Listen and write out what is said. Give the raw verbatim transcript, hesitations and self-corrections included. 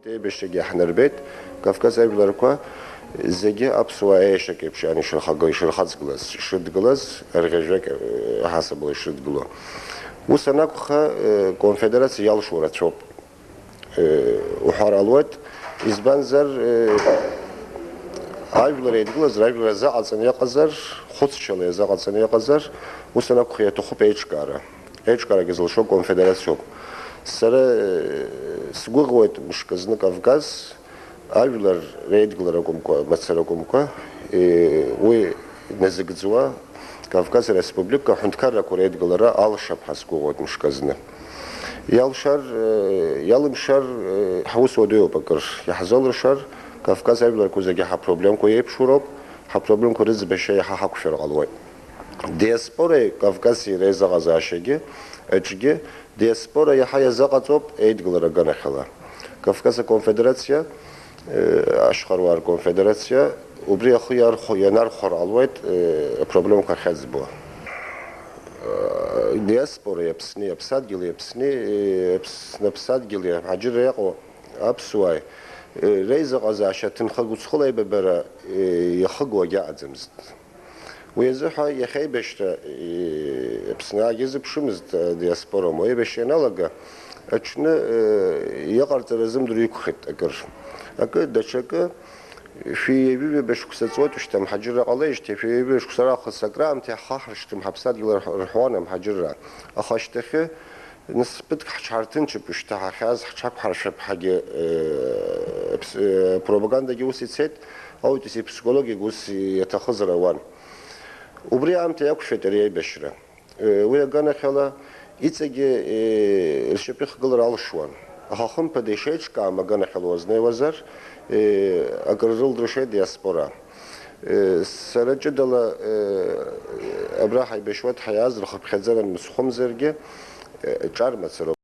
Еибашьрагьы иаҳнарбеит, Кавказ ажәларқәа зегьы аԥсуаа еишьак еиԥш иан ишырхагыла, ишырхаҵгылаз, ишрыдгылаз, рӷьажәҩак, э, ҳасабала ишрыдгыло. Ус анакәха, э, конфедерациа иалшо рацәоуп, э, уҳәар ҟалоит, избанзар, э, ажәлар еидгылазар, ажәлар азыҟаҵаны иҟазар, хәыцшьала иазыҟаҵаны иҟазар, ус анакәха иаҭахуп еиҿкаара. Еиҿкаарагьы зылшо аконфедерациоуп. Сара, э, сгәыӷуеит мышкы зны Кавказ ажәлар реидгылара акәымкәа, мацара акәымкәа, э, уи назыгӡуа Кавказ ареспублика аҳәынҭқаррақәа реидгылара алшап ҳәа сгәыӷуеит мышкы зны. Иалшар, э, иалымшар, э, ҳус уадаҩуп акыр. Иаҳзалыршар, Кавказ ажәларқәа зегьы ҳапроблемқәа еиԥшу роуп, ҳапроблемқәа рыӡбашьа иаҳа ҳақәшәар ҟалуеит. Диаспореи Кавкази реизыҟазаашьагьы, аҿгьы, диаспора иаҳа иазыҟаҵоуп еидгылара аганахьала. Кавказ аконфедерациа, э, ашьхаруаа рконфедерациа, убри ахы иархәо, ианархәар ҟалуеит, э, апроблемақәа ахьаӡбуа. Э, диаспореи Аԥсни, Аԥсадгьыли Аԥсни, э, Аԥсны Аԥсадгьыли, амҳаџьырра иҟоу аԥсуааи, э, реизыҟазаашьа ҭынха гәыцхәыла аибабара, э, иахыгоу агьаҟаӡамызт. Уи азыҳәа иахьа аибашьра, э, Аԥсны агьазыԥшымызт, э, диаспора, уи аибашьра ианалага, аҽны, э, иҟарҵара азымдыруа иқәхеит акыр. Акы, даҽакы, шәи ҩажәи ҩба шықәса ҵуеит шьҭа амҳаџьырра ҟалеижьҭеи, шәи ҩажәи ҩба шықәса раахыс акраамҭа иаҳхаҳаршҭым ҳаԥсадгьыл рҳ-, рҳәуан амҳаџьырра. Аха шьҭахьы, нас ԥыҭк ҳҽҳарҭынчып, шьҭа ҳахьааз ҳҽақәҳаршәап ҳәагьы, э, ԥс-, э, пропагандагьы ус ицеит, ауртәыси аԥсихологиагьы ус иаҭахызар ауан. Убри аамҭа иақәшәеит ари аибашьра. Уи аганахьала иҵегьы, э, ршьапы ихгылар алшуан. Аха хымԥада ишеиҿкаам аганахьала уазнеиуазар, э, акыр рылдыршеит диаспора. Э, сара ҷыдала, э, абра ҳаибашьуа дҳаиааз рхыԥхьаӡара мсхәымзаргьы, э, ҿар мацароуп.